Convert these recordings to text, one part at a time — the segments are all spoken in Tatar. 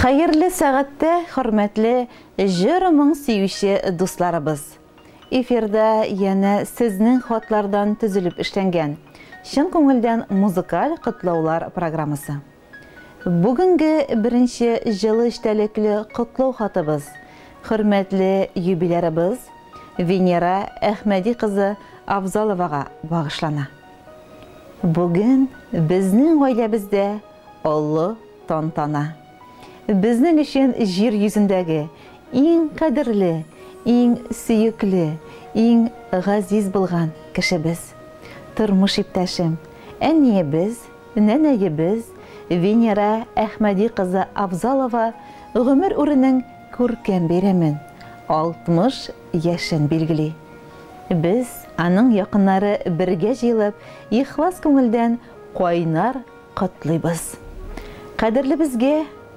Хәерле сәгатьтә, хөрмәтле җыр-моң сөюче дусларыбыз! Эфирда янә сезнең хатлардан төзелеп эшләнгән, чын күңелдән музыкаль котлаулар программасы. Бүгенге беренче җылы эчтәлекле котлау хатыбыз хөрмәтле юбилярыбыз Венера Әхмәди кызы Авзаловага багышлана. Бүген безнең гаиләбездә олы тантана. Безнең өчен җир йөзендәге иң кадерле, иң сөекле, иң газиз булган кешебез, тормыш иптәшем, әниебез, нәнәебез Венера Әхмәди кызы Авзалова гомер үренең күркәм бәйрәмен, 60 яшен билгели. Без, аның якыннары бергә җыелып, ихлас күңелдән кайнар котлыйбыз. Кадерлебезгә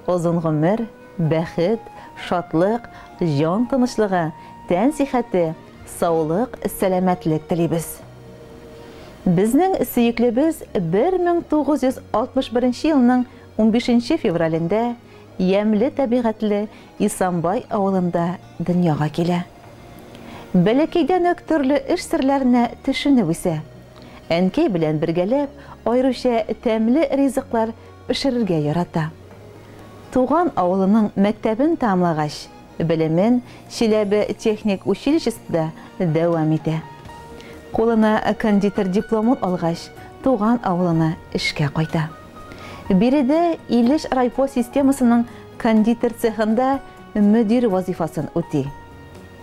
озын гомер, бәхет, шатлык, җан тынычлыгы, тән сихәте, саулык, сәламәтлек телибез. Безнең сөеклебез 1961 елның унбишенче февралендә ямьле табигатьле Исамбай авылында дөньяга килә. Бәләкәйдән үк төрле эш серләренә төшенеп үсә. Әнкәй белән бергәләп, аеруча тәмле ризыклар пешерергә ярата. Туган авылының мәктәбен тәмамлагач, белемен Чиләбе техник училищесында дәвам итә. Кулына кондитер дипломын алгач, туган авылына эшкә кайта. Биредә Илеш райпо системасының кондитер цехында мөдир вазифасын үти.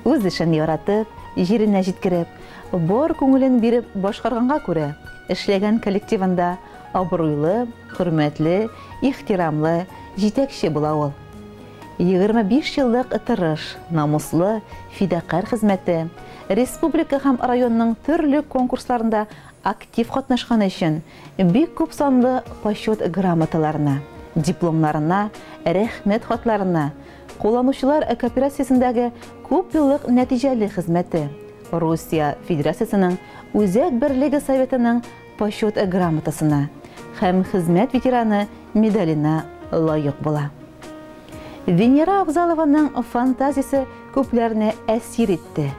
Үз эшен яратып, җиренә җиткереп, бар күңелен биреп башкарганга күрә, эшләгән коллективында абруйлы, хөрмәтле, ихтирамлы җитәкче була ул. 25 еллык тырыш, намуслы, фидакарь хезмәте, республика һәм районның төрле конкурсларында актив катнашканы өчен бик күп санлы почет грамоталарына, дипломнарына, рәхмәт хатларына, кулланучылар кооперациясендәге күп еллык нәтиҗәле хезмәте, Русия Федерациясенең Үзәк берлеге Советының почет грамотасына һәм хезмәт ветераны медаленә лаек була. Венера Авзалованың фантазиясе күпләрне әсир итте.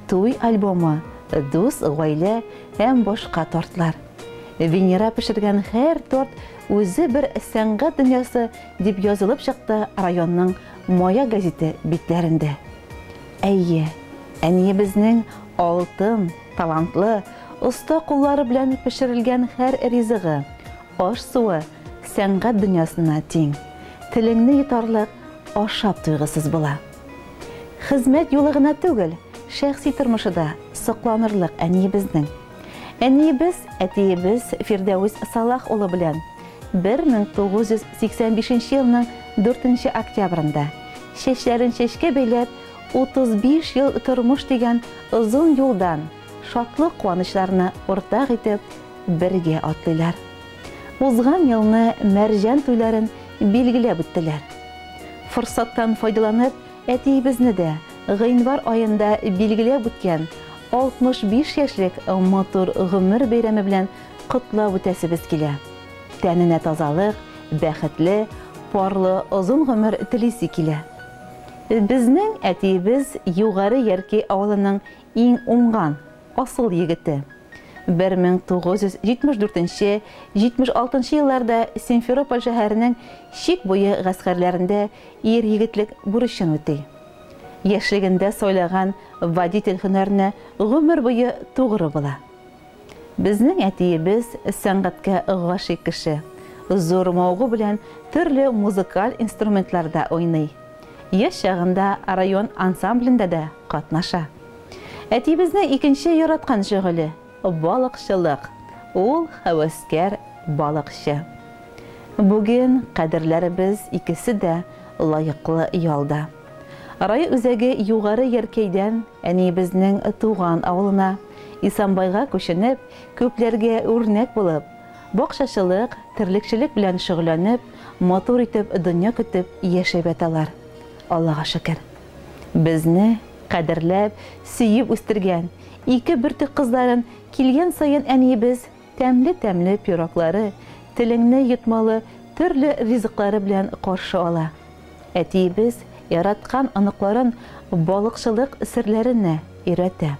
Туй альбомы, дус гаилә һәм башка тортлар. Венера пешергән һәр торт үзе бер сәнгать дөньясы дип язылып чыкты районның Мая газеты битләрендә. Әйе, әниебезнең алтын, талантлы, оста куллары белән пешерелгән һәр ризыгы, аш-суы сәнгать дөньясына тиң. Телеңне йотарлык ашап туйгысыз була. Хезмәт юлы гына түгел, шәхси тормышы да сокланырлык әниебезнең. Әниебез, әтиебез Фирдәвес Салах улы белән 1985 елның 4 октябрендә чәчләрен чәчкә бәйләп 35 ел тормыш дигән озын юлдан шатлык-куанычларны уртак итеп бергә атлыйлар. Узган елны мәрҗән туйларын билгеләп үттеләр. Форсаттан файдаланып, әтиебезне дә гыйнвар аенда билгеләп үткән 65 яшьлек матур гомер бәйрәме белән котлап үтәсебез килә. Тәненә тазалык, бәхетле, парлы озын гомер телисе килә. Безнең әтиебез Югары Яркәй авылының иң уңган, асыл егете. 1974-76 елларда Симферополь шәһәренең чик буе гаскәрләрендә ир-егетлек бурычын үти. Яшьлегендә сайлаган водитель һөнәренә гомер буе тугры була. Безнең әтиебез сәнгатькә гашыйк кеше. Зур мавыгу белән төрле музыкаль инструментларда уйный. Яшь чагында район ансамблендә дә катнаша. Әтиебезнең икенче яраткан шөгыле, балыкчылык. Ул һәвәскәр балыкчы. Бүген кадерләребез икесе дә лаеклы ялда. Район үзәге Югары Яркәйдән әниебезнең туган авылына, Исамбайга күченеп, күпләргә үрнәк булып, бакчачылык, терлекчелек белән шөгыльләнеп, матур итеп дөнья көтеп яшәп яталар. Аллага шөкер. Безне кадерләп, сөеп үстергән ике бөртек кызларын килгән саен әниебез тәмле-тәмле пироглары, телеңне йотмалы төрле ризыклары белән каршы ала. Әтиебез яраткан оныкларын балыкчылык серләренә өйрәтә.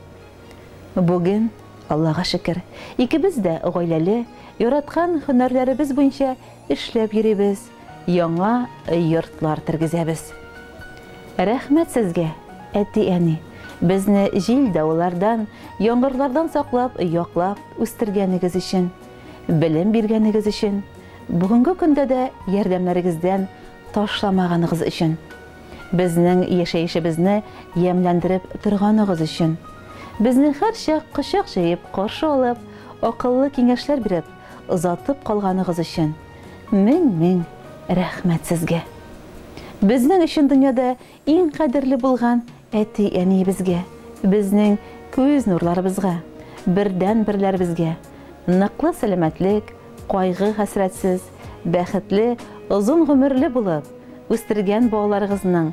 Бүген, Аллага шөкер, икебез дә гаиләле, яраткан һөнәрләребез буенча эшләп йөрибез, яңа йортлар тергезәбез. Рәхмәт сезгә, әти-әни, безне җил-давыллардан, яңгырлардан саклап, яклап үстергәнегез өчен, белем биргәнегез өчен, бүгенге көндә дә ярдәмнәрегездән ташламаганыгыз өчен, безнең яшәешебезне ямьләндереп торганыгыз өчен, безне һәрчак кочак җәеп каршы алып, акыллы киңәшләр биреп, озатып калганыгыз өчен мең-мең рәхмәт сезгә. Безнең өчен дөньяда иң кадерле булган әти-әниебезгә, безнең күз нурларыбызга, бердәнберләребезгә ныклы сәламәтлек, кайгы-хәсрәтсез, бәхетле, озын гомерле булып, үстергән балаларыгызның,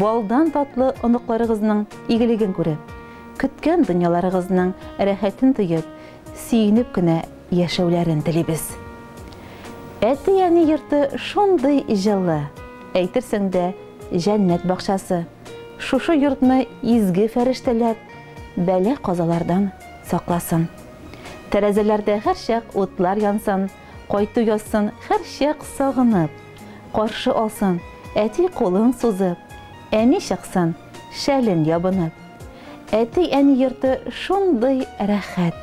балдан татлы оныкларыгызның игелеген күреп, көткән дөньяларыгызның рәхәтен тоеп, сөенеп кенә яшәүләрен телибез. Әти-әни йорты шундый җылы, әйтерсең дә, җәннәт бакчасы. Шушы йортны изге фәрештәләр бәла-казалардан сакласын. Тәрәзәләрдә һәрчак утлар янсын, кайту язсын һәрчак сагынып, каршы алсын, әти кулын сузып, әни чыксын, шәлен ябынып. Әти-әни йорты шундый рәхәт,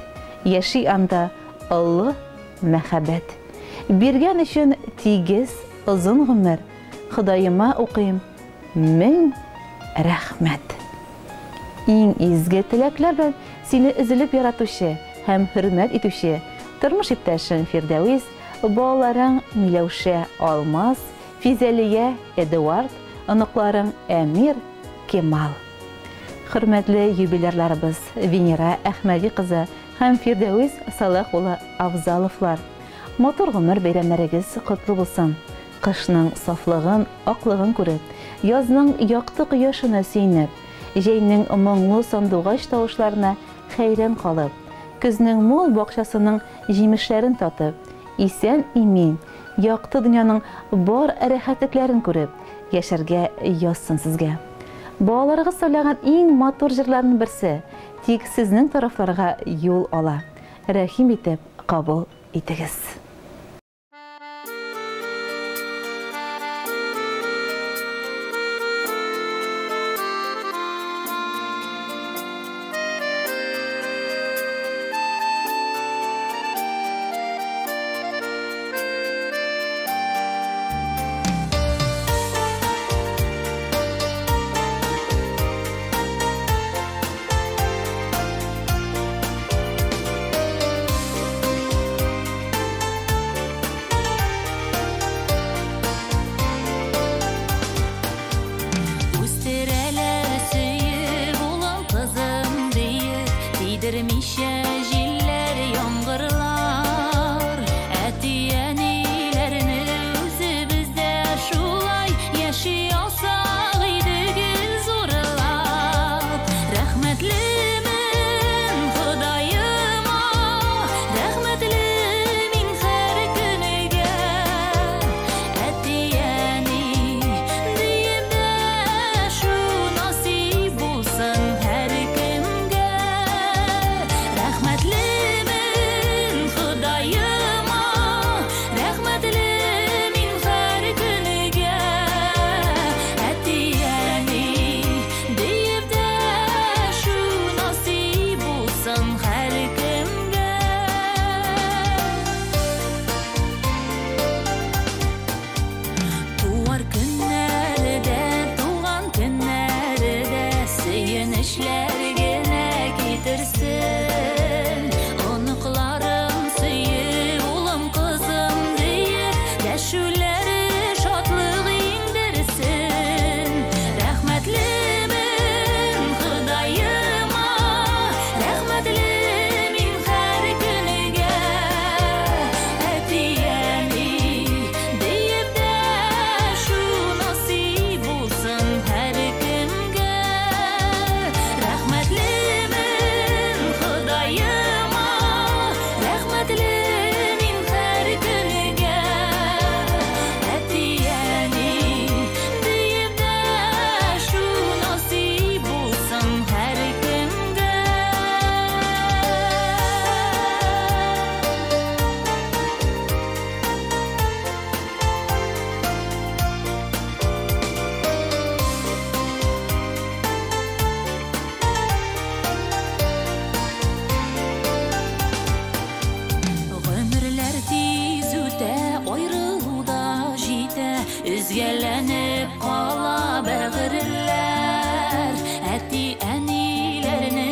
яши анда олы мәхәббәт. Биргән өчен тигез, озын гомер, Ходаема укыйм мең рәхмәт. Иң изге теләкләр белән сине өзелеп яратучы һәм хөрмәт итүче тормыш иптәшең Фирдәвис, балаларың Миләүшә, Алмаз, Физәлия, Эдуард, оныкларың Әмир, Кемал. Хөрмәтле юбилярларыбыз Венера Әхмәди кызы һәм Фирдәвис Салах улы Афзаловлар, матур гомер бәйрәмнәрегез котлы булсын! Кышның сафлыгын, аклыгын күреп, язның якты кояшына сөенеп, җәйнең моңлы сандугач тавышларына хәйран калып, көзнең мул бакчасының җимешләрен татып, исән-имин, якты дөньяның бар рәхәтлекләрен күреп яшәргә язсын сезгә. Балаларыгыз сайлаган иң матур җырларның берсе, тик сезнең тарафларга юл ала. Рәхим итеп кабул итегез. Өзгәләнеп кала бәгырьләр. Әти-әниләрне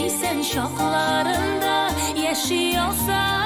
исән чакларында яши алса